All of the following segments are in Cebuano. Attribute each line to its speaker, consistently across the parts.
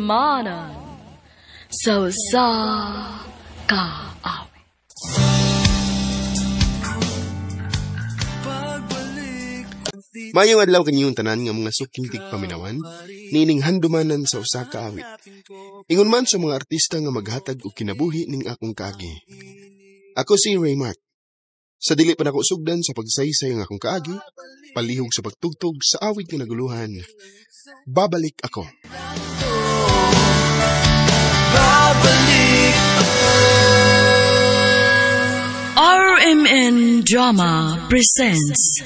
Speaker 1: Handumanan sa usa ka awit.
Speaker 2: Mayong adlaw kanyong tanan nga mga suking tigpaminawan, nining handumanan sa usa ka awit. Ingon man sa mga artista nga maghatag og kinabuhi ning akong kaagi. Ako si Raymark. Sa dili pa nako sugdan sa pagsaysay ang akong kaagi, palihog sa pagtugtog sa awit nga naguluhan. Babalik ako.
Speaker 3: Babalik.
Speaker 1: RMN Drama presents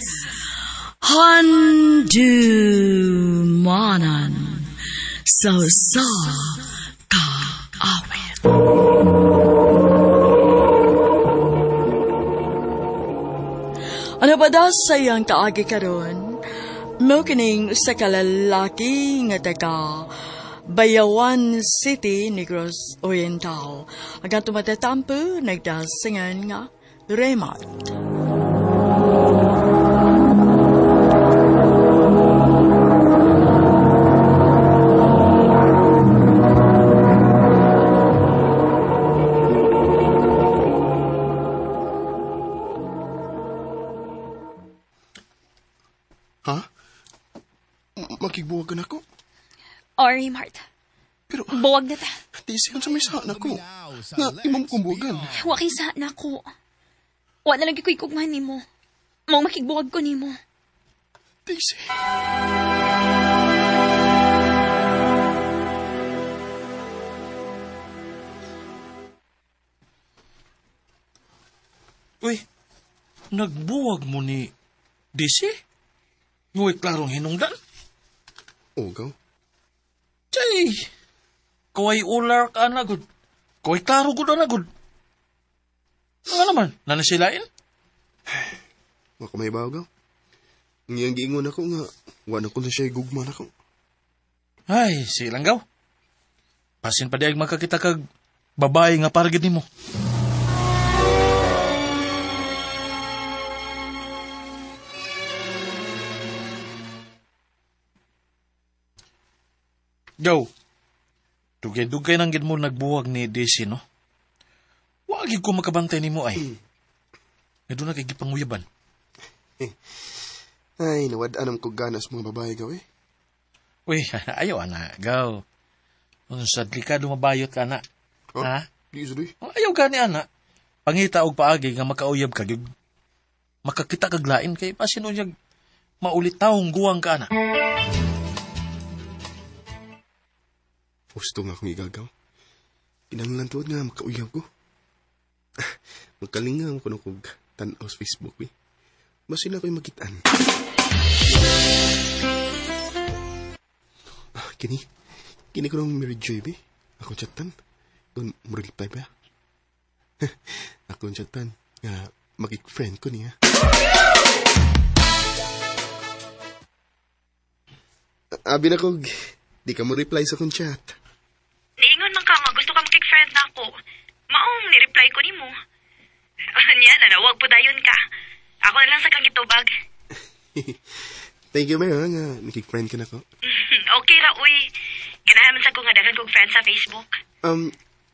Speaker 1: Handumanan sa usa ka awit. Ano ba daw sa iyang kaagi karon? Mao kining usa ka lalaki nga taga Bayawan City, Negros Oriental. Ang atong matatampo, nagdasingan nga Raymart.
Speaker 2: Ha? Makigbuwag ka na ko?
Speaker 4: O, Raymart.
Speaker 2: Pero,
Speaker 4: buwag na ta.
Speaker 2: Tisi, sa may saan ako? Nga, imong kong buwagan.
Speaker 4: Wa kay saan ako. Wa na lang ko'y kugman nimo. Mao makigbuwag ko nimo.
Speaker 2: Tisi.
Speaker 5: Uy, nagbuwag mo ni Disi? Nguy, klarong hinungdan?
Speaker 2: Ogaw.
Speaker 5: Chay! Kaway ular ka na, good. Kaway klaro gud na, good. Nga naman, nanasilain?
Speaker 2: Wa ko may bawgaw. Ngiyang giingon ako nga, wa na ko na siya gugma na ko.
Speaker 5: Ay, silang gaw. Pasin pa di ay makakita kag babae nga paragid nimo. Gaw. Dugay-dugay nang gid mo nagbuwag ni Daisy, no? Wag gid ko makabantay nimo ay. Nga doon na kay gipanguyaban.
Speaker 2: Ay, nawad-anam ko ganas mga babae, gaw eh.
Speaker 5: Uy, ayaw, ana, gaw. Unsa delikado mabayot ka, ana.
Speaker 2: Huh?
Speaker 5: Ha?
Speaker 2: Di sa di.
Speaker 5: Ayaw gani, ana. Pangita og paagi nga makauyab ka, gyud. Makakita kag lain kay pasin unyag maulitawong guwang ka, ana.
Speaker 2: Gusto nga akong igagaw. Kinahanglan tuod nga makauyab ko. Magkalinga ko nung kog tan-aw sa Facebook, eh. Basin ako'y makitaan. Ah, kini. Kini ko nung Mary Joy, be. Akong chatan. Kung mo-reply ba? Akong chatan. Nga, magig-friend ko niya. Abi na kog, di ka mo reply sa akong chat.
Speaker 4: Niingon man ka nga, gusto ka makik-friend na ako. Maong ni-reply ko nimo. Anya, nanawag po dayon ka. Ako na lang sa kang gitubag.
Speaker 2: Thank you, Mary, nga nakik-friend ka na ko.
Speaker 4: Okay ra, uy. Ganahan man sa ko nga daghan kong friend sa Facebook.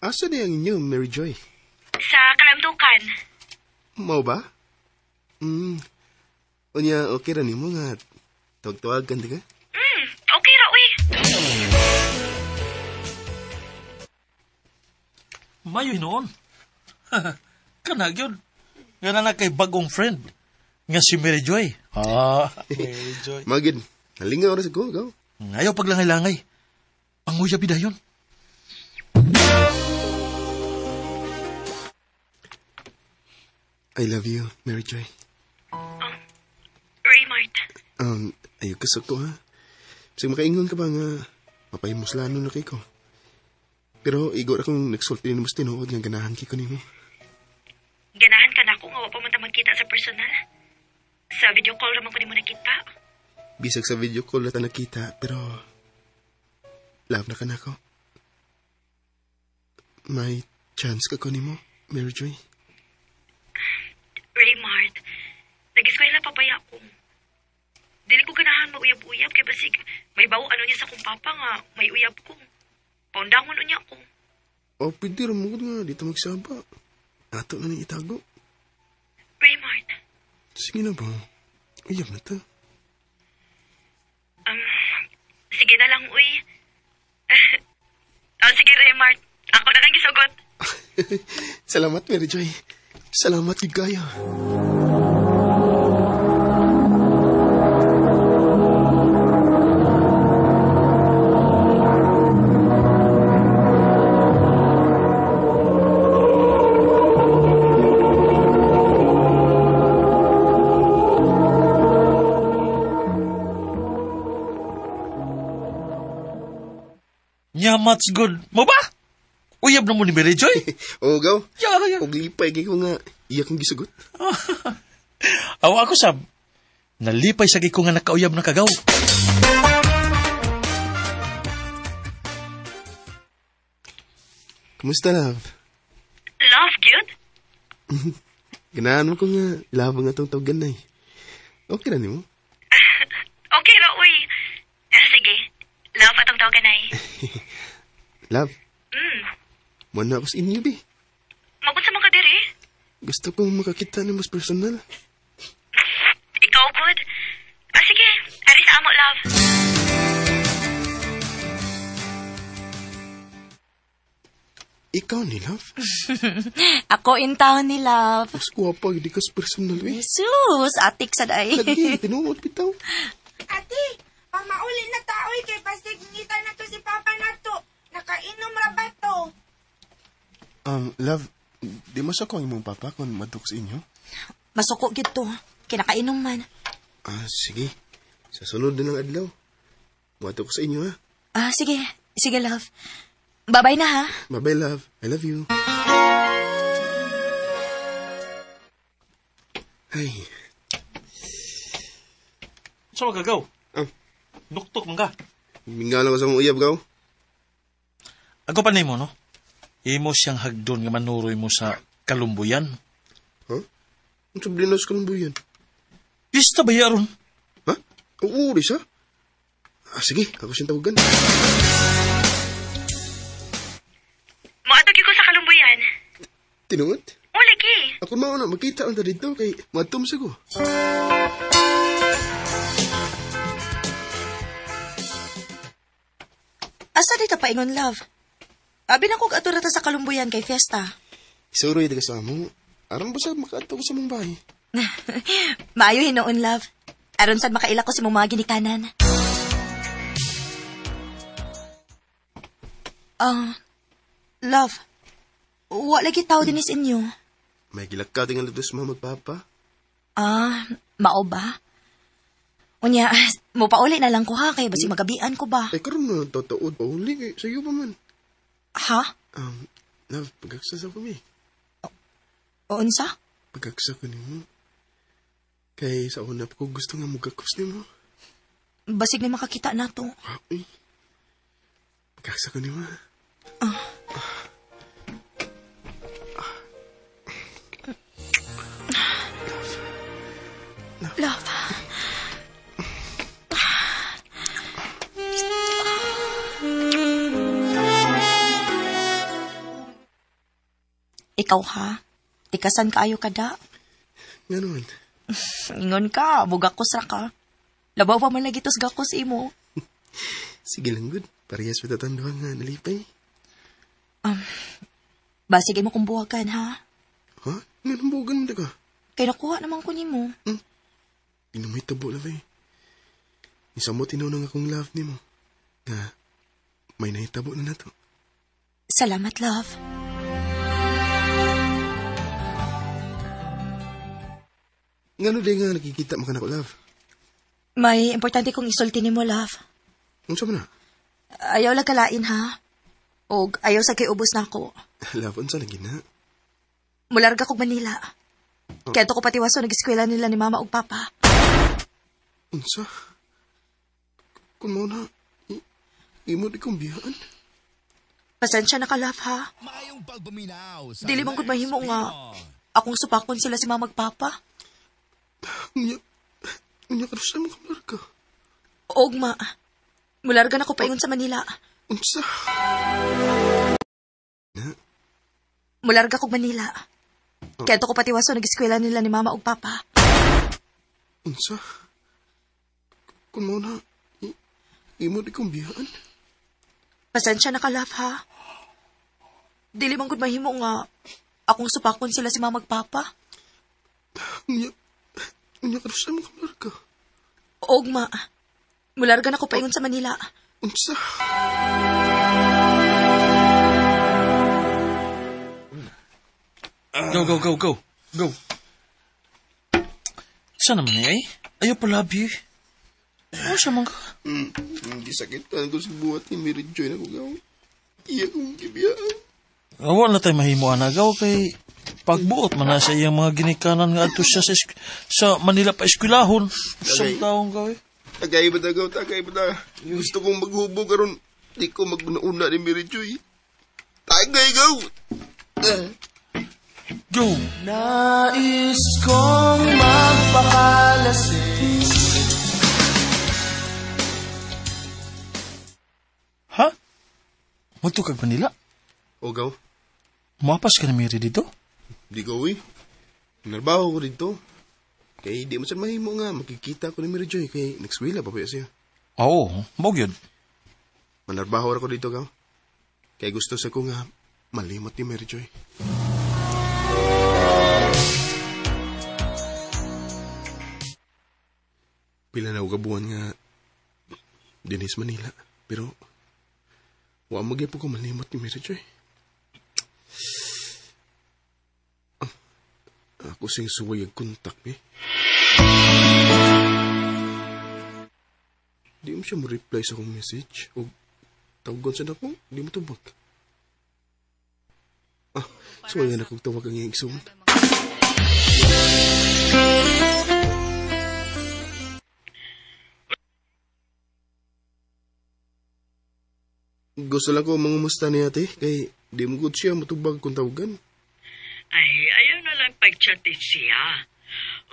Speaker 2: Asa na yung inyo, Mary Joy?
Speaker 4: Sa kalamdukan.
Speaker 2: Mau ba? Unya, okay ra nimo nga tawag-tawag kan, di ka?
Speaker 4: Okay ra, uy.
Speaker 5: Mayo noon. Kanag yun. Nga na kay bagong friend. Nga si Mary Joy. Ah, Mary Joy.
Speaker 2: Magid, nalingaw oras ko, gaw.
Speaker 5: Ayaw paglangay-langay. Panguya bidayon.
Speaker 2: I love you, Mary Joy.
Speaker 4: Raymart.
Speaker 2: Ayaw ka sa ko, ha? Bisag makaingon ka ba nga mapahimuslano na kay ko. Pero igor akong nagsulti ni mas tinuod nga ganahan kay ko nimo.
Speaker 4: Ganahan ka na ako nga wa pa man ta magkita sa personal. Sa video call raman ko nimo nakita.
Speaker 2: Bisag sa video call na ta nakita, pero love na ka na ako. May chance ka ko nimo, Mary Joy.
Speaker 4: Raymart, nag-eskwela pa baya ko. Dili ko ganahan mauyab-uyab kay basig may bawo ano niya sa kong papa nga may uyab ko. Paundangon unya ko.
Speaker 2: O, pwede rin mo nga. Dito magsaba. Ato na ning itago.
Speaker 4: Raymart.
Speaker 2: Sige na ba? Uyab na ta.
Speaker 4: Sige na lang, uy. Oh, sige, Raymart. Ako na kang gisugot.
Speaker 2: Salamat, Mary Joy. Salamat, gid kayo.
Speaker 5: Nyamats good. Mo ba? Uyab na mo ni Mary Joy?
Speaker 2: Oo, gaw.
Speaker 5: Ya.
Speaker 2: Og lipay kay ko nga iya kong gisugot.
Speaker 5: Awa ako sab. Nalipay sa ko nga nakauyab na kagaw.
Speaker 2: Kumusta, love?
Speaker 4: Love, good?
Speaker 2: Ganahan mo ko nga love ang atong tawagan na eh. Okay na nimo?
Speaker 4: Okay ra, uy. Sige. Love atong tawagan ay.
Speaker 2: Love. Muna ako sa inyo, bi.
Speaker 4: Magunsa man ka diri?
Speaker 2: Gusto kong makakita ni mas personal.
Speaker 4: Ikaw, good. Sige. Ari sa amo, love.
Speaker 2: Ikaw ni, love?
Speaker 3: Ako in town ni love.
Speaker 2: Mas guwapa, hindi ka sa personal, eh.
Speaker 3: Jesus, atik sa day.
Speaker 2: Lagi, tinuod bitaw.
Speaker 6: Ate, pamauli na taoy kay pasig ngita na to si Papa na to. Nakainom ra ba to?
Speaker 2: Love, di mo sa ko ang imong papa kung madok sa inyo?
Speaker 3: Masuko gid to. Kinakainom man.
Speaker 2: Sige. Sa sunod na ng adlaw. Muadto ko sa inyo, ha?
Speaker 3: Sige. Sige, love. Bye-bye na, ha?
Speaker 2: Bye-bye, love. I love you. Ay.
Speaker 5: Sa magagaw?
Speaker 2: Ah.
Speaker 5: Nuktok man ka.
Speaker 2: Mingaw lang ko sa mong uyab, gaw.
Speaker 5: Ako pa nimo, no? Imo siyang hagdon nga manuroy mo sa kalumbuyan.
Speaker 2: Huh? Ang sabi na sa kalumbuyan?
Speaker 5: Pista ba yaron?
Speaker 2: Ha? Oo, di siya. Sige, ako siyang tawagan.
Speaker 4: Moadto gyud ko sa kalumbuyan.
Speaker 2: Tinuod?
Speaker 4: O, lagi.
Speaker 2: Ako mauna, magkita ang dito kay matum sa ko.
Speaker 3: Asa dito paingon, love? Abi na kog ato rata sa kalumbuyan kay fiesta.
Speaker 2: Isuroy di ka sa amo. Aron ba sa makaadto ko sa mong bahay?
Speaker 3: Maayo hinuon, love. Aron sad makaila ko sa mong mga ginikanan. Love, wa lagi tao dinis inyo.
Speaker 2: May gilakaw din ang lutos mo magpapa.
Speaker 3: Mao ba? Unya, mo pauli na lang ko ha, kay basi magabian ko ba?
Speaker 2: Ay, karon na, totoo, pauli, kay sayo pa man.
Speaker 3: Ha?
Speaker 2: Love, pagkaksa sa kami.
Speaker 3: Unsa?
Speaker 2: Pagkaksa ko nimo. Kay sa una pa ko gusto nga mugakos nimo.
Speaker 3: Basig ni makakita na to.
Speaker 2: Ay. Pagkaksa ko nimo.
Speaker 3: Love. Ikaw ha? Tikasan kaayo ka da?
Speaker 2: Nga naman.
Speaker 3: Ingon ka, bugakos ra ka. Labaw pa man lagi tos gakos imo.
Speaker 2: Sige lang, good. Parehas pa tatanduhan nga, nalipay.
Speaker 3: Basig imo kong buwagan, ha?
Speaker 2: Ha? Nga nang buwagan mo, ka?
Speaker 3: Kay nakuha naman ko nimo.
Speaker 2: Di na may tabo, love eh. Isa mo tinunong akong love nimo. Nga, may nahitabo na nato.
Speaker 3: Salamat, love.
Speaker 2: Nga no, di nga nakikita mo ka na ko, love.
Speaker 3: May importante kong isulti nimo, love.
Speaker 2: Unsa man na?
Speaker 3: Ayaw lang kalain, ha? Og ayaw sa kay ubos na ako.
Speaker 2: Love, unsa lagi na?
Speaker 3: Mularga kog Manila. Kaya to ko patiwaso nag-eskwela nila ni Mama ug Papa.
Speaker 2: Unsa? Kung mo na, imo di kong biyaan.
Speaker 3: Pasensya na ka, love, ha? Dili man gud mahimo nga akong supakon sila si Mama ug Papa.
Speaker 2: Unya ka sa mga mularga.
Speaker 3: Og ma, mularga na ko paingon sa Manila.
Speaker 2: Unsa? Na?
Speaker 3: Mularga kog Manila. Kaya to ko patiwaso nag-eskwela nila ni Mama ug Papa.
Speaker 2: Unsa? Kung mo na, imo di kong biyaan.
Speaker 3: Pasensya na ka, love, ha? Dili man gud mahimo nga akong supakon sila si Mama ug Papa.
Speaker 2: Unya kanusa mo kamularga?
Speaker 3: Ugma. Mularga na ko paingon sa Manila.
Speaker 2: Unsa?
Speaker 5: Go, go, go, go. Go. Saan naman niya eh? Ayaw palabi eh. Ano siya man ka?
Speaker 2: Gisakitan ko sa buhat ni Mary Joy na kugaw. Iya kong gibiyaan.
Speaker 5: Awa na tayo mahimo anagaw kay pagbuot man na sa iyang mga ginikanan nga adto siya sa Manila pa eskwelahon. Isang taong gaw eh.
Speaker 2: Tagay ba tagaw, tagay ba ta? Gusto kong maghubog karon. Di ko maguna-una ni Mary Joy. Tagay gaw!
Speaker 5: Go!
Speaker 7: Nais kong magpakalasing.
Speaker 5: Ha? Muto kag Manila?
Speaker 2: O gaw?
Speaker 5: Muapas ka ni Mary dito?
Speaker 2: Di ko eh. Narbaho ko dito. Kay di man sad mahimo nga makikita ko ni Mary Joy kay nagswila pa pa siya.
Speaker 5: Oo, mao gyud.
Speaker 2: Manarbaho ra ko dito gaw. Kay gusto sa ko nga malimot ni Mary Joy. Pila na og buwan nga dinhi sa Manila, pero wa magyapon ko malimot ni Mary Joy. Ako sing suway ang kontak eh. Di mo siya mo-reply sa akong message o tawagan sa nako, di mo tubag. Suway nga na kong tawag ang iyang igsoon. Gusto lang ko mangumusta ni ate kay di mo good siya matubag kung tawagan.
Speaker 1: Ay, ayaw na lang pagchati siya.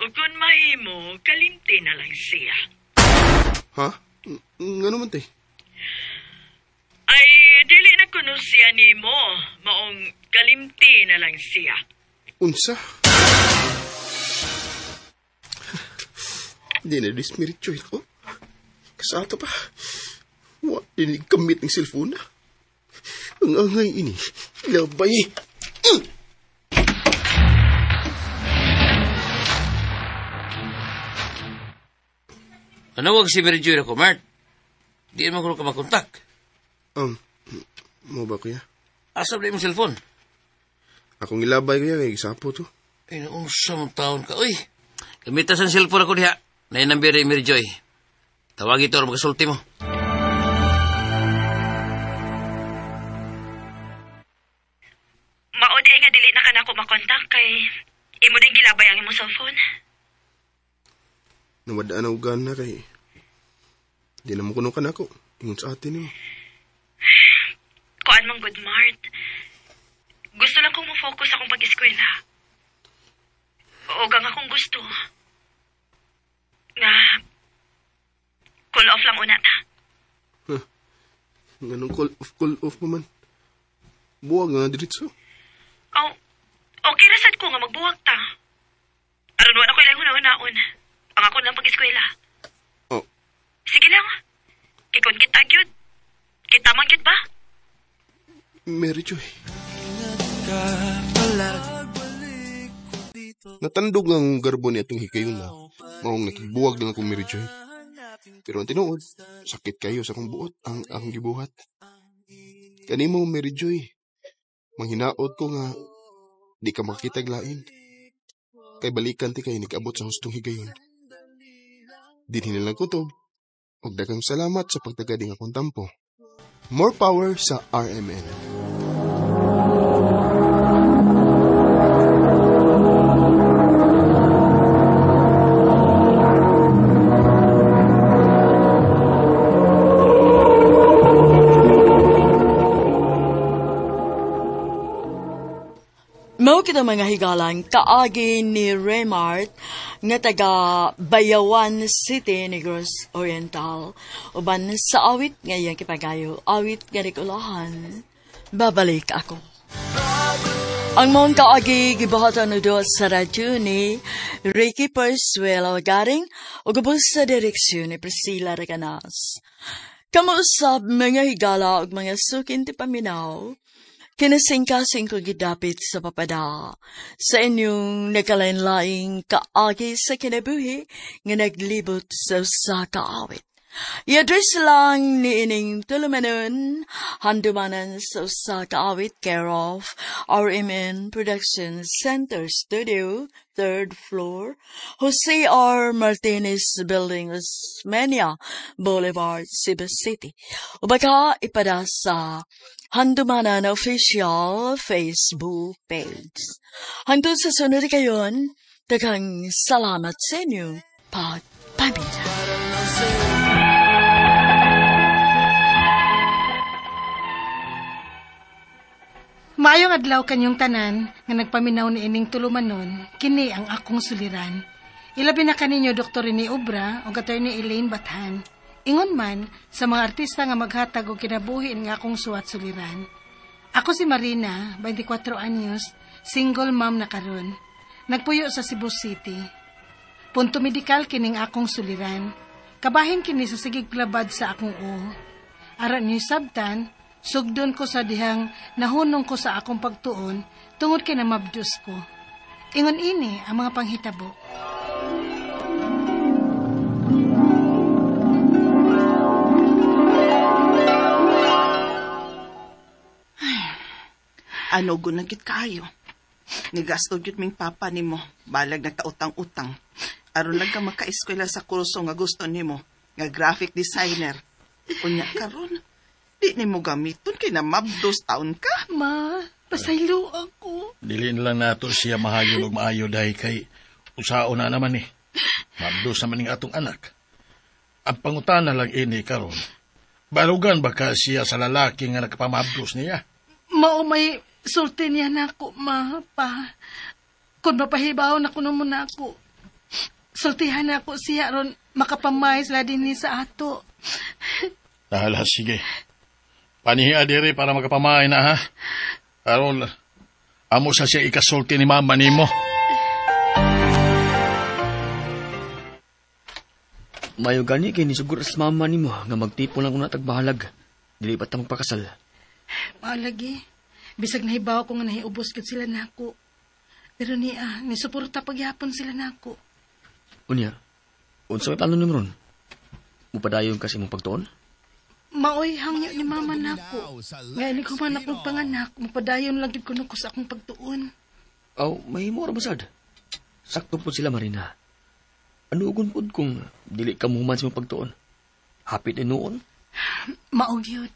Speaker 1: O kung mahimo, kalimti na lang siya.
Speaker 2: Ha? Nga naman, te?
Speaker 1: Ay, dili na kuno siya nimo. Maong kalimti na lang siya.
Speaker 2: Unsa? Di na dismirityo ko. Kasato pa. Wa, di kamit ng cellphone na. Ang angay ini. Labay.
Speaker 8: Manawag si Mary Joy ako, Mart. Di mo ko ka makontak.
Speaker 2: Mo ba, kuya?
Speaker 8: Asa ba imong cellphone?
Speaker 2: Akong ilabay, kuya, kay gisapo to.
Speaker 8: Ay, naunsa mong taon ka. Uy, gamitas ang cellphone ako diha. Nainambi rin Mary Joy. Tawag ito, makasulti mo.
Speaker 4: Mao di ay nga dili na ka na ako makontak kay imo din gilabay ang imong cellphone.
Speaker 2: Nawadaan na ugan na kay di na mo kuno ka na ako. Ingon sa atin niyo.
Speaker 4: Kuan mang good, Mart. Gusto lang kong mo-focus akong pag-eskwela. O gang akong gusto. Nga, call off lang una ta.
Speaker 2: Huh. Ganun call off mo man. Buwag nga diretso.
Speaker 4: Oh, okay ra sad ko nga magbuwag ta. Aron wala ko ilang huna-hunaon. Ang ako lang pag-eskwela.
Speaker 2: Oh.
Speaker 4: Sige lang. Kay kung kita gyud. Kita man gyud ba?
Speaker 2: Mary Joy. Natandog ang garbo ni atong hikayon na. Maong nakibuwag lang akong Mary Joy. Pero ang tinuod, sakit kayo sa akong buot ang akong gibuhat. Kanimo, Mary Joy, manghinaot ko nga di ka makakitag lain. Kay balikan ti kay nag-abot sa hustong higayon. Dinhi na lang kutob. Og daghang salamat sa pagtagading akong tampo. More power sa RMN.
Speaker 1: Mao Mao kita mga higalang kaagi ni Raymart nga taga Bayawan City, Negros Oriental. Uban sa awit nga iyang kipagayo, awit nga nikulahan, babalik ako. Ang mong kaagi gibuhatan udo sa radyo ni Ricky Persuelo Garing ug ubos sa direksyon ni Priscilla Reganas. Kamuusab mga higala ug mga sukin ti paminaw, kinasingkasing ko gidapit sa papada sa inyong nagkalain-laing kaagi sa kinabuhi nga naglibot sa usa ka awit. I-address lang ni ining tulumanon, handumanan sa usa ka awit, care of RMN Production Center Studio, 3rd floor, Jose R. Martinez Building, Osmeña Boulevard, Cebu City. O baka ipada sa Handumanan official Facebook page. Hangtod sa sunod kayon, daghang salamat sa inyo pagpamilya.
Speaker 9: Maayong adlaw kanyong tanan nga nagpaminaw ni ining tulumanon, kini ang akong suliran. Ilabi na kaninyo Dr. Rene Obra o Attorney Elaine Bathan. Ingon man sa mga artista nga maghatag og kinabuhi nga akong suwat suliran. Ako si Marina, 24 anyos, single mom na karon. Nagpuyo sa Cebu City. Punto medikal kining akong suliran. Kabahin kini sa sigig plabad sa akong uho. Aran niyo sabtan, sugdon ko sa dihang nahunong ko sa akong pagtuon tungod kay namabdus ko. Ingon ini ang mga panghitabo.
Speaker 10: Ano gunagit kaayo? Nigasto gyud ming papa nimo, balag nagkautang-utang. Aron lang ka makaeskwela sa kurso nga gusto nimo, nga graphic designer. Unya karon, di nimo gamiton kay namabdos taon ka.
Speaker 9: Ma, pasaylo ako.
Speaker 5: Dili na lang nato siya mahayol og maayo dahil kay usaon na naman eh. Mabdos naman ning atong anak. Ang pangutana lang ini karon. Barugan ba ka siya sa lalaki nga nakapamabdos niya?
Speaker 9: Mao may sulti niya nako, ma, pa. Kung mapahibaw na kuno mo na ako. Sultihan na ako siya ron makapamay sila din sa ato.
Speaker 5: Dahil sige. Panihiya diri para makapamay na ha. Aron, amo sa siya ikasulti ni mama nimo.
Speaker 11: Mayo gani kay nisugur sa mama nimo nga magtipon lang kuna tagbahalag. Dili pa ta magpakasal.
Speaker 9: Malagi. Bisag nahibaw ko nga nahiubos gid sila nako. Pero niya, nisuporta pagyapon sila nako.
Speaker 11: Unya, unsa may plano nimo ron? Mupadayon kasi mong pagtuon?
Speaker 9: Maoy hangyo ni mama nako. Ngayon ko man akong panganak, mupadayon lang gid kuno ko sa akong pagtuon.
Speaker 11: Aw, mahimo ra ba sad? Sakto po sila, Marina. Ano ugon pod kung dili ka muhuman sa mong pagtuon? Hapit ni noon?
Speaker 9: Mao gyud.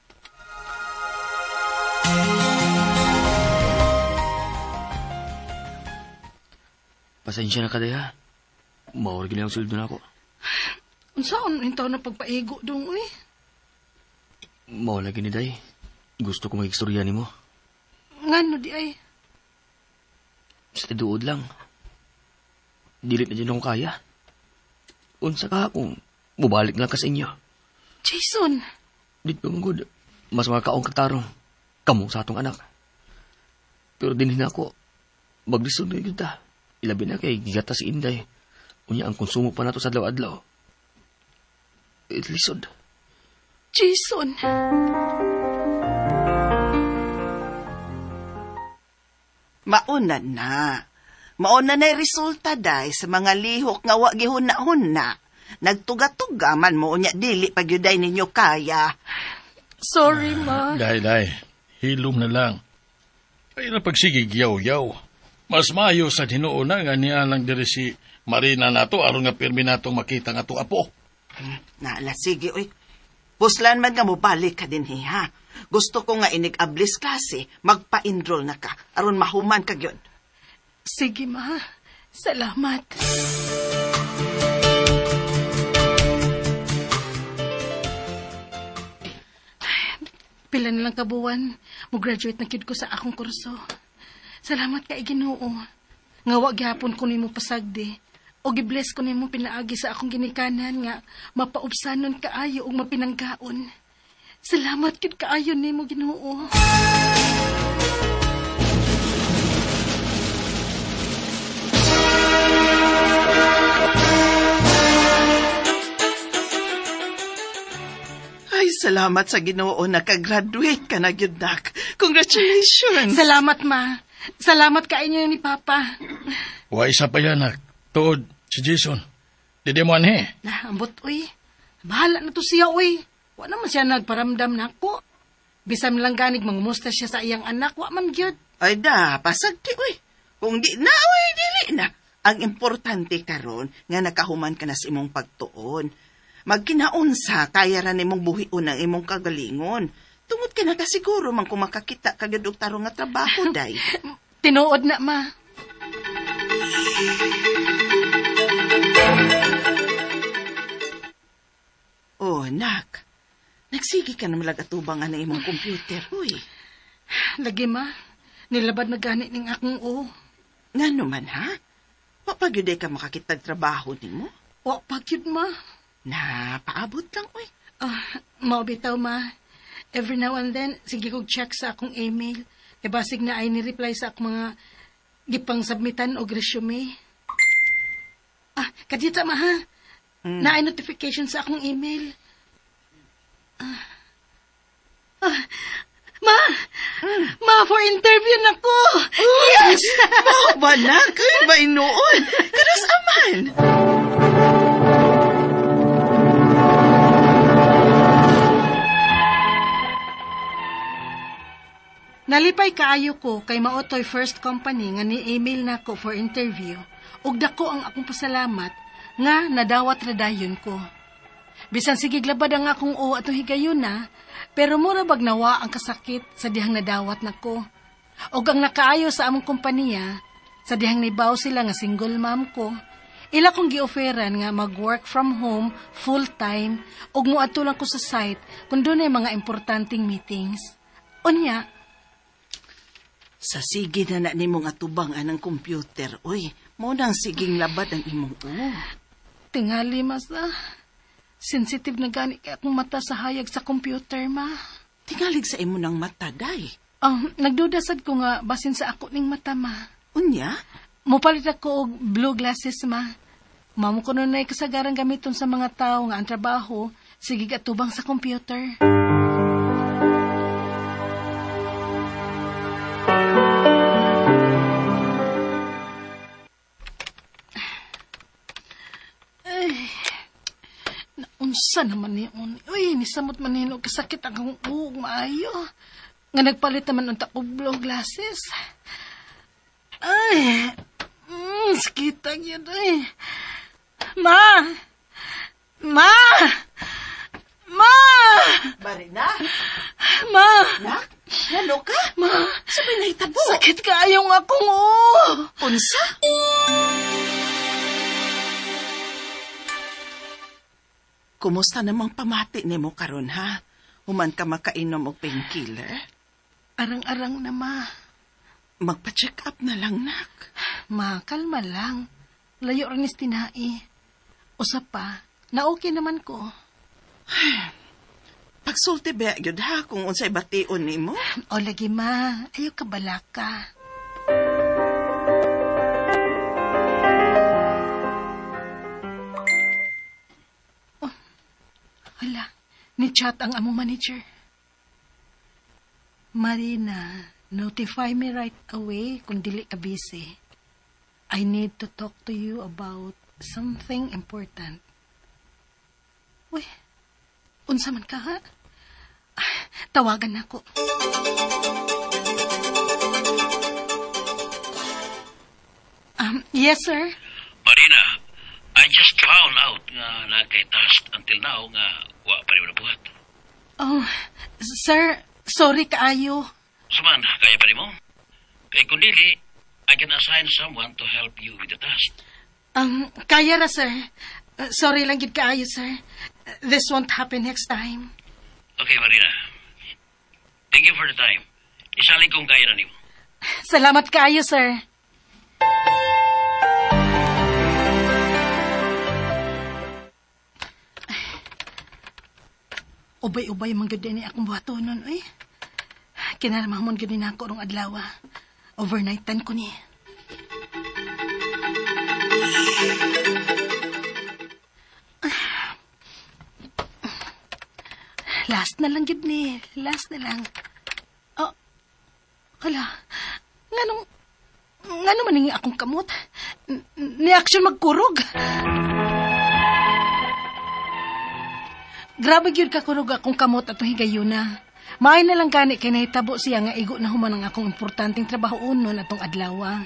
Speaker 11: Pasensya na ka, Daya. Maor gini ang suldo na ako.
Speaker 9: Unsaon intaw na pagpaigo dong, uy?
Speaker 11: Mao lagi ni Day. Gusto ko mag-istorya nimo.
Speaker 9: Ngano di ay?
Speaker 11: Sa tiduod lang. Dili na dyan akong kaya. Unsa ka kung mubalik lang ka sa inyo.
Speaker 9: Jason!
Speaker 11: Dito mong good. Mas makakaong katarong. Kamu sa atong anak. Pero dinhin ako. Maglisod na kita. Ilabi na kay gigata si Inday. Unya ang konsumo pa nato sa adlaw-adlaw. Itlisod.
Speaker 9: Jason!
Speaker 10: Mauna na. Mauna na resulta, day, sa mga lihok nga wa gihuna-huna. Nagtuga-tuga man mo, unya dili pagyuday ninyo kaya.
Speaker 9: Sorry, ma.
Speaker 5: Day, day. Hilom na lang. Ay na pagsigig yaw-yaw. Mas maayo sa hinuon na nga niya lang diri si Marina nato aron nga pirmi natong makita nga ato apo.
Speaker 10: Naala, sige, oy. Puslan man nga mobalik ka din, ha? Gusto ko nga inig-ablis klase, magpa-enroll na ka, aron mahuman ka gyud.
Speaker 9: Sige, ma. Salamat. Pila na lang kabuwan, mo-graduate na kid ko sa akong kurso. Salamat kay Ginoo. Nga wa gihapon ko nimo pasagdi. O gibless ko nimo pinaagi sa akong ginikanan nga mapaubsanon kaayo ug mapinanggaon. Salamat gyud kaayo nimo, Ginoo.
Speaker 10: Ay, salamat sa Ginoo nakagraduate ka na gyud, nak. Congratulations.
Speaker 9: Salamat, ma. Salamat kainyo ni Papa.
Speaker 5: Wa isa pa yan, nak. Tuod, si Jason. Dili mo anhe.
Speaker 9: Na, ambot, uy. Bahala na to siya, uy. Wa naman siya nagparamdam nako. Bisan lang ganig mangumusta siya sa iyang anak, wa man gyud.
Speaker 10: Ay da, pasagdi, uy. Kung di na, uy, dili na. Ang importante karon nga nakahuman ka na sa imong pagtuon. Magkinaunsa, kaya ra nimong buhion ang imong kagalingon. Tungod ka na kasiguro man kung makakita ka gyud og tarong nga trabaho, day.
Speaker 9: Tinuod na, ma.
Speaker 10: Oh, nak. Nagsige ka na malagatubang ang imong computer, uy.
Speaker 9: Lagi, ma. Nilabad na gani ning akong o.
Speaker 10: Ngano man, ha? Wa pa gyud ka makakitag trabaho nimo?
Speaker 9: Wa pa gyud, ma.
Speaker 10: Na, paabot lang, uy.
Speaker 9: Mao bitaw, ma. Every now and then, sige kog check sa akong email. E basig na ay ni-reply sa akong mga gipang submitan og resume. Ah, kadita, ma, ha? Na ay notification sa akong email. Ma! Ma, for interview na ko! Yes!
Speaker 10: Mao ba na? Kay ba inuon? Karas aman!
Speaker 9: Nalipay kaayo ko kay maotoy first company nga ni-email nako for interview ug dako ang akong pasalamat nga nadawat ra dayon ko. Bisan sige glabad ang akong o atong higayuna, pero mura bag nawa ang kasakit sa dihang nadawat nako. Og ang nakaayo sa among kompanya, sa dihang nibaw sila nga single mom ko, ila kong gioferan nga mag-work from home full time ug moadto lang ko sa site kung dunay mga importanteng meetings. Unya,
Speaker 10: sa sige na na nimong atubang anang computer, uy, mo nang siging labad ang imong o.
Speaker 9: Tingali, mas sensitive na gani kay akong mata sa hayag sa computer, ma.
Speaker 10: Tingalig sa imo ng mata, day.
Speaker 9: Nagduda sad ko nga basin sa ako ning mata, ma.
Speaker 10: Unya?
Speaker 9: Mopalit ako og blue glasses, ma. Mamo ko nun ay kasagaran gamiton sa mga tao nga ang trabaho, sige atubang sa computer. Unsa naman niyon? Uy, nisamot man niyon kasakit ang akong uog maayo. Nga nagpalit naman unta ko blue glasses. Ay, sakita yun, ay. Ma! Ma! Ma!
Speaker 10: Marina?
Speaker 9: Ma!
Speaker 10: Nak? Nalo ka?
Speaker 9: Ma!
Speaker 10: Sabi na itabo.
Speaker 9: Sakit kaayong akong uog.
Speaker 10: Unsa? Kumusta namang pamati nimo karon, ha? Human ka makainom og painkiller?
Speaker 9: Arang-arang na, ma.
Speaker 10: Magpa-check up na lang, nak.
Speaker 9: Ma, kalma lang. Layo rin is tinai. Usa pa, na okay naman ko.
Speaker 10: Pagsulti ba yun, ha? Kung unsay bation nimo?
Speaker 9: O lagi, ma. Ayaw ka balaka. Hala, ni-chat ang among manager. Marina, notify me right away kung dili ka busy. I need to talk to you about something important. Uy, unsa man ka, ha? Tawagan nako. Yes, sir?
Speaker 8: Marina, I just found out nga nakay task until now nga wa pa rin nabuhat.
Speaker 9: Oh, sir, sorry kaayo.
Speaker 8: Suman, kaya pa rin mo? Kay kung dili, I can assign someone to help you with the task.
Speaker 9: Kaya ra, sir. Sorry lang gid kaayo, sir. This won't happen next time.
Speaker 8: Okay, Marina. Thank you for the time. Isalig kong kaya na nimo.
Speaker 9: Salamat kaayo, sir. Ubay-ubay man gyud ni akong buhatonon, oy. Kinarmahmon gyud ni nako rong adlaw. Overnightan ko ni. Last na lang gyud ni. Last na lang. Oh, hala. Ngano man ni akong kamot? Ni action magkurog. Grabe gyud kakurog akong kamot atong higayuna. Maay na lang gani kay nahitabo siya nga igo na human ang akong importanteng trabaho unon atong adlaw.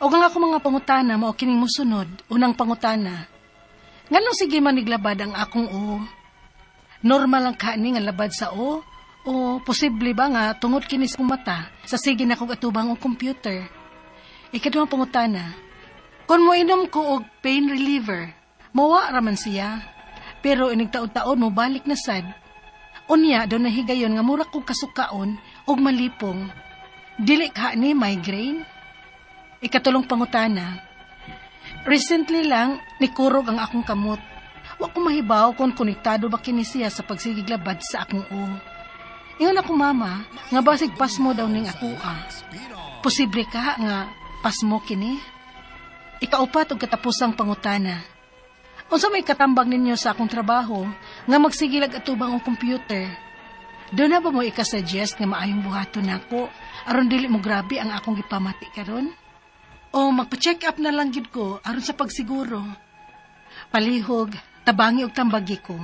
Speaker 9: Og ang akong mga pangutana mao kining mosunod. Unang pangutana. Nganong sige man niglabad ang akong o? Normal lang kaani nga labad sa o? O posible ba nga tungod kini sa mata sa sige na kog atubang og computer? Ikaduhang pangutana. Kon moinom ko og pain reliever, mowa ra man siya. Pero inig taon-taon mo balik na sad. Unya do nahigayon nga mura kog kasukaon og malipong. Dili ka ni migraine? Ikatulong pangutana. Recently lang nikurog ang akong kamot. Wa ko mahibaw kung konektado ba kini siya sa pagsigiglabad sa akong o. Ingon ako mama nga basig pasmo daw ning ako ah. Posible ka nga pasmo kini? Ikaupat og katapusang pangutana. Unsa may katambag ninyo sa akong trabaho nga magsigilag atubang ang computer? Doon na ba mo ikasuggest nga maayong buhaton nako aron dili mo grabe ang akong gipamati karon? O magpa-check up na lang gid ko aron sa pagsiguro. Palihog, tabangi og tambagi ko.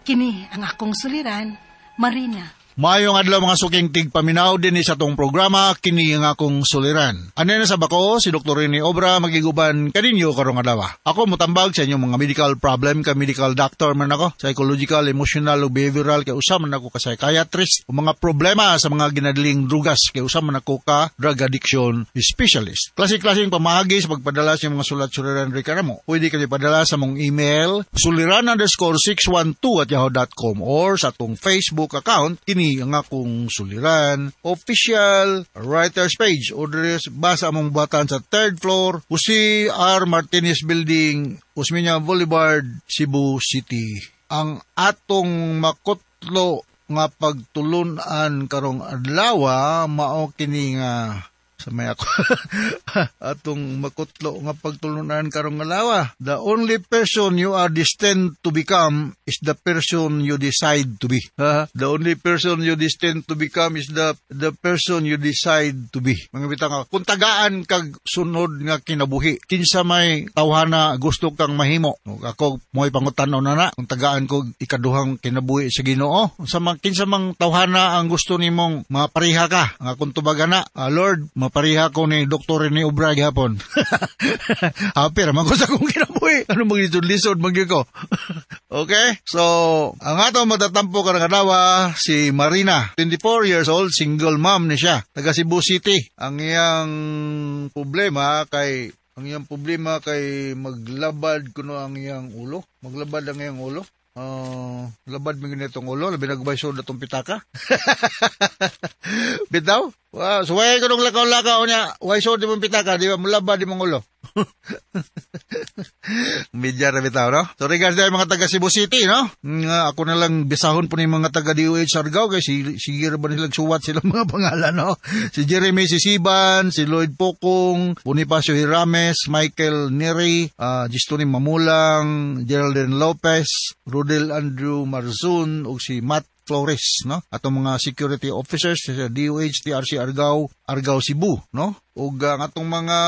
Speaker 9: Kini ang akong suliran, Marina.
Speaker 12: Maayong adlaw mga suking tigpaminaw din sa atong programa kini ang akong suliran. Ano na sa bako si Dr. Rene Obra magiguban kaninyo karong adlaw. Ako motambag sa inyong mga medical problem ka medical doctor man ako, psychological, emotional ug behavioral kay usa man ako ka psychiatrist o mga problema sa mga ginadling drugas kay usa man ako ka drug addiction specialist. Klase-klaseng pamaagi sa pagpadala sa inyong mga sulat suliran reklamo. Pwede kayo padala sa mong email suliran_612@yahoo.com or sa atong Facebook account kini ang akong suliran official writers page o basa among buhatan sa 3rd floor Jose R. Martinez Building, Osmeña Boulevard, Cebu City. Ang atong makutlo nga pagtulunan karong adlaw mao kini nga sa may ako atong makutlo nga pagtulunan karong adlaw. The only person you are destined to become is the person you decide to be. The only person you destined to become is the person you decide to be. Mga bitang kung tagaan kag sunod nga kinabuhi, kinsa may tawhana gusto kang mahimo. Ako mo'y pangutan-on na kung tagaan ko ikaduhang kinabuhi sa Ginoo, sa kinsa mang tawhana ang gusto nimong mapareha ka. Ang akong tubaga na, Lord, pariha ko ni Dr. Rene Obra gihapon. Happy raman ko sa akong kinabuhi. Ano maglisod-lisod magyud ko. Okay? So, ang ato matatampo karong adlaw si Marina, 24 years old, single mom ni siya, taga Cebu City. Ang iyang problema kay maglabad kuno ang iyang ulo. Maglabad ang iyang ulo. Labad mi ganitong ulo, labi nagbaysod atong pitaka. Bitaw? Wow, so way ko nung lakaw-lakaw niya, way sod di mong pitaka, di ba mulabad di mong ulo. Medya ra bitaw, no? So regards dahil mga taga Cebu City, no? Nga, ako na lang bisahon po ni mga taga DOH Argao kay sige ra ba nilang suwat silang mga pangalan, no? Si Jeremy Sisiban, si Lloyd Pokong, Bonifacio Hirames, Michael Neri, Gistoni Mamulang, Geraldine Lopez, Rodel Andrew Marzun, ug si Matt Flores, no? Atong mga security officers sa DOH, TRC Argao, Argao Cebu, no? Ug ang atong mga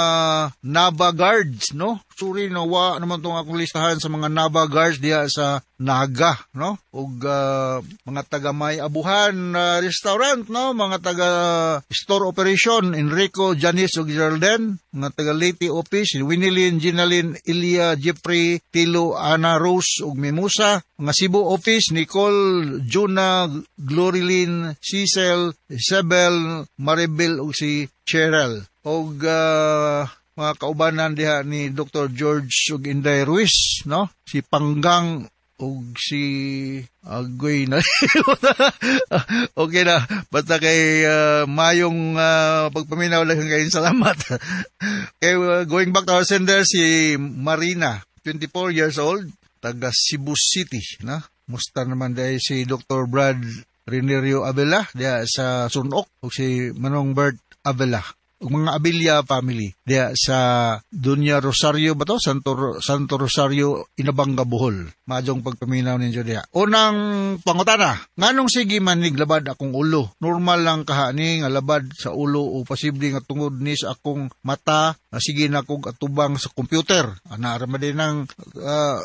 Speaker 12: Nava guards, no? Sorry, no, wa naman tong akong listahan sa mga Nava guards diha sa Naga, no? Ug mga taga May Abuhan restaurant, no? Mga taga store operation, Enrico, Janice ug Geraldine, mga taga Leyte office, Winilyn, Ginalyn, Ilya, Jeffrey, Tilo, Ana Rose ug Mimosa, mga Cebu office, Nicole, Juna, Glorilyn, Cecil, Isabel, Maribel ug si Cheryl. Og mga kaubanan diha ni Dr. George ug Inday Ruiz, no? Si Panggang ug si Agoy na. Okay na. Basta kay mayong pagpaminaw lang kayong salamat. Okay, going back to our sender, si Marina, 24 years old, taga Cebu City. Na? Musta naman dahil si Dr. Brad Renerio Avila diya sa Sunok ug si Manong Bert Avila ug mga Avila family diya sa Dunya Rosario ba to? Santo Rosario, Inabanga, Bohol. Maayong pagpaminaw ninyo diya. Unang pangutana, nganong sige man niglabad akong ulo? Normal lang kaha ni nga labad sa ulo o posible nga tungod ni sa akong mata na sige na kog atubang sa computer? Ana ra man din ang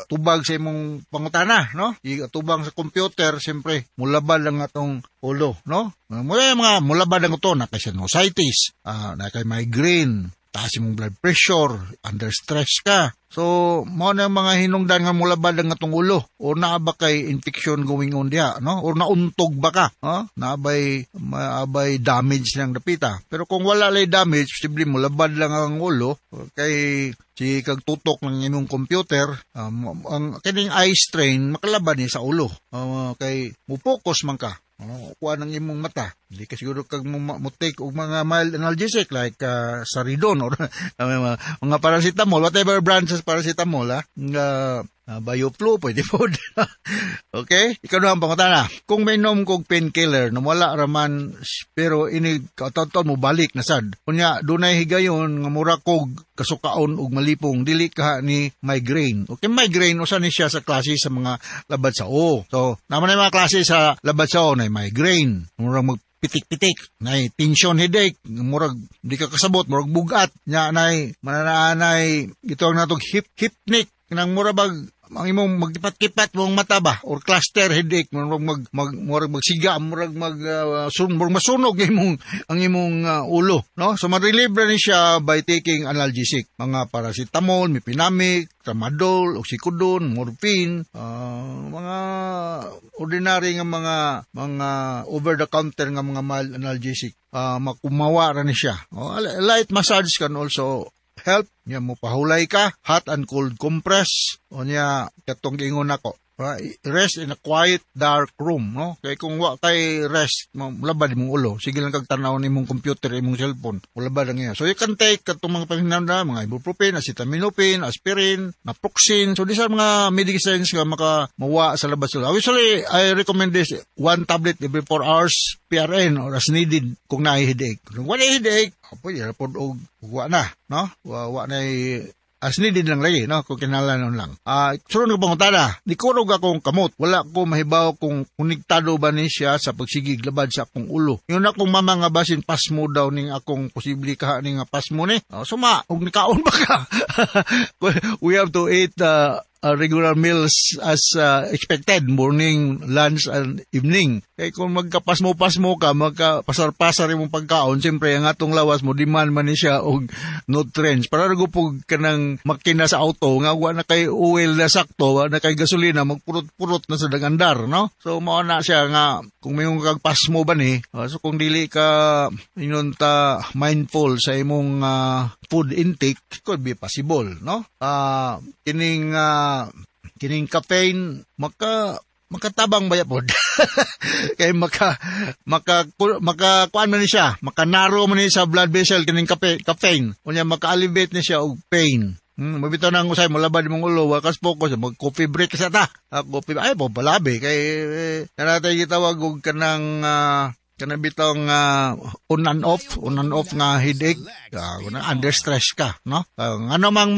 Speaker 12: tubag sa imong pangutana, no? Atubang sa computer, siyempre mulabad lang atong ulo, no? Mula mga mulabad ang uto na kay sinusitis, na kay migraine, taas imong blood pressure, under stress ka. So, mao na ang mga hinungdan nga mulabad ang atong ulo. O naa ba kay infection going on diha, no? O nauntog ba ka, no? Naabay maabay damage ng dapita. Pero kung wala lay damage, posible mulabad lang ang ulo kay si kag tutok ng imong computer, ang kining eye strain makalabad ni sa ulo. Kay mo-focus man ka. Kuha ng imong mata. Hindi ka siguro kag mo take og mga mild analgesic like Saridon or mga paracetamol, whatever brands sa paracetamol, ha? Nga Bioflu, pwede po. Okay? Ikaw na ang pangutana. Kung may nom kog painkiller, na wala raman, pero ini kataon mo balik na sad. Unya, dunay higayon nga mura kog kasukaon og malipong, dili ka ni migraine. Okay, migraine, usa ni siya sa klase sa mga labad sa o. So, naman ay mga klase sa labad sa o, na migraine. Murag mag pitik-pitik, nay tension headache, murag di ka kasabot, murag bugat, nya nay mananaanay gitawag natog hypnic, nang mura bag ang imong magkipat-kipat mong mata ba or cluster headache, murag mag, mag murag magsiga, murag mag murag masunog imong ang imong ulo, no? So ma-relieve ni siya by taking analgesic, mga paracetamol, mefenamic, tramadol, oxycodone, morphine, mga ordinary nga mga over the counter nga mga mild analgesic, makumawa ra ni siya. Oh, light massage can also help. Nya mo pahulay ka, hot and cold compress, o nya katong giingon nako, rest in a quiet dark room, no? Kay kung wa kay rest, mulabad imong ulo. Sige lang kag tan-aw nimong computer, imong cellphone, mulabad ang iya. So you can take katong mga pahinanda, mga ibuprofen, acetaminophen, aspirin, naproxen. So these are mga medicines nga maka mawa sa labad sa ulo. Usually I recommend this 1 tablet every 4 hours PRN or as needed kung naay headache. Kung wala headache, pwede ra pod og wa na, no? Wa na as needed lang lagi, no? Kung kinahanglan lang. Sunod nga pangutana, nikurog akong kamot. Wala ko mahibaw kung konektado ba ni siya sa pagsigig labad sa akong ulo. Yun akong mama nga basin pasmo daw ning akong posible kaha ning nga pasmo ni. Suma, og nikaon ba ka? We have to eat regular meals as expected, morning, lunch, and evening. Kaya kung magkapasmo-pasmo ka, magkapasar-pasar imong pagkaon, siyempre ang atong lawas mo, demand man ni siya og nutrients. Para gupog ka ng makina sa auto, nga wa na kay oil na sakto, wa na kay gasolina, magpurot-purot na sa dagandar, no? So, mao na siya nga, kung may kag pasmo ba ni, so kung dili ka inon ta mindful sa imong food intake, could be possible, no? Kining caffeine makatabang ba pod? Kay maka maka maka kuan man ni siya, makanaro man ni sa blood vessel kining caffeine. Unya maka-alleviate ni siya og pain. Mabitaw nang usay molabad imong ulo, wa kas focus, mag coffee break sa ta. Coffee ay po palabi kay kanatay gitawag og kanang kanang bitong on and off nga headache, under stress ka, no? Ano mang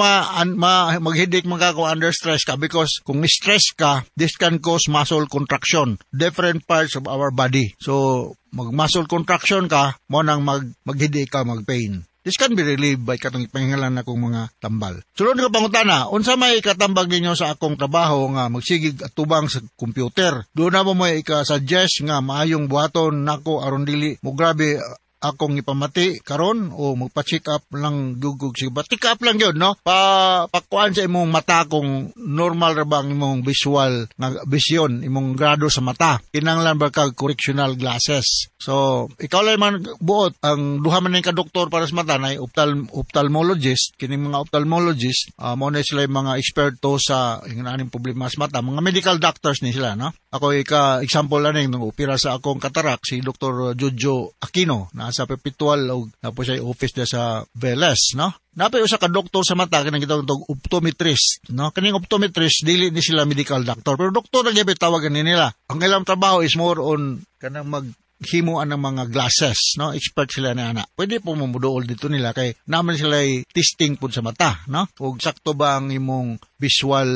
Speaker 12: mag-headache man ka kung under stress ka, because kung stress ka, this can cause muscle contraction, different parts of our body. So mag muscle contraction ka, mo nang mag-headache ka, mag-pain. This can be relieved by katong ipangingalan akong mga tambal. Sulod nga pangutana, unsa may ikatambag ninyo sa akong trabaho nga magsigig atubang sa computer? Doon na mo may ika-suggest nga maayong buhaton nako aron dili mo grabe akong ipamati karon o magpa-check up lang gugug sig ba check up lang yun, no? Pa pakuan sa imong mata kung normal ra ba ang imong visual nga vision, imong grado sa mata. Kinahanglan ba kag correctional glasses? So ikaw lang man buot ang duha man ning ka doktor para sa mata nay ophthalmologist. Kining mga ophthalmologist, mao na sila yung mga eksperto sa ingon aning problema sa mata, mga medical doctors ni sila, no? Ako ika example lang ning opera sa akong katarak si Dr. Jojo Aquino na sa Perpetual og na po siya office dia sa Velez, no? Napay usa ka doktor sa mata kanang gitawag og optometrist, no? Kaning optometrist dili ni sila medical doctor, pero doktor na gyud tawagan ni nila. Ang ilang trabaho is more on kanang mag himuan ng mga glasses, no? Expert sila na ana. Pwede po mo muduol dito nila kay naman sila testing pud sa mata, no? Ug sakto ba ang imong visual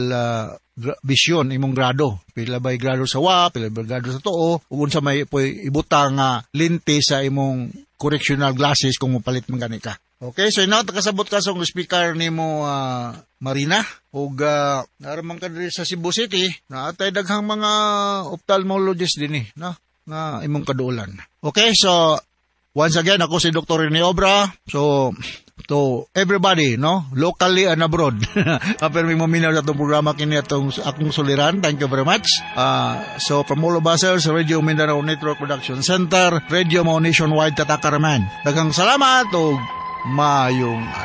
Speaker 12: vision, imong grado? Pila ba grado sa wa, pila ba grado sa tuo, ug unsa may poy ibutang nga lente sa imong correctional glasses kung mopalit man gani ka. Okay, so inaw kasabot ka sa speaker nimo, Marina, ug naraman ka diri sa Cebu City, naatay daghang mga ophthalmologist dinhi, no? Nga imong kaduolan. Okay, so once again, ako si Dr. Rene Obra. So to everybody, no, locally and abroad, pero may maminaw sa atong programa kini atong akong suliran. Thank you very much. So from all of us here sa Radio Mindanao Network Production Center, Radio Mo Nationwide, Tatakaraman. Daghang salamat ug maayong adlaw.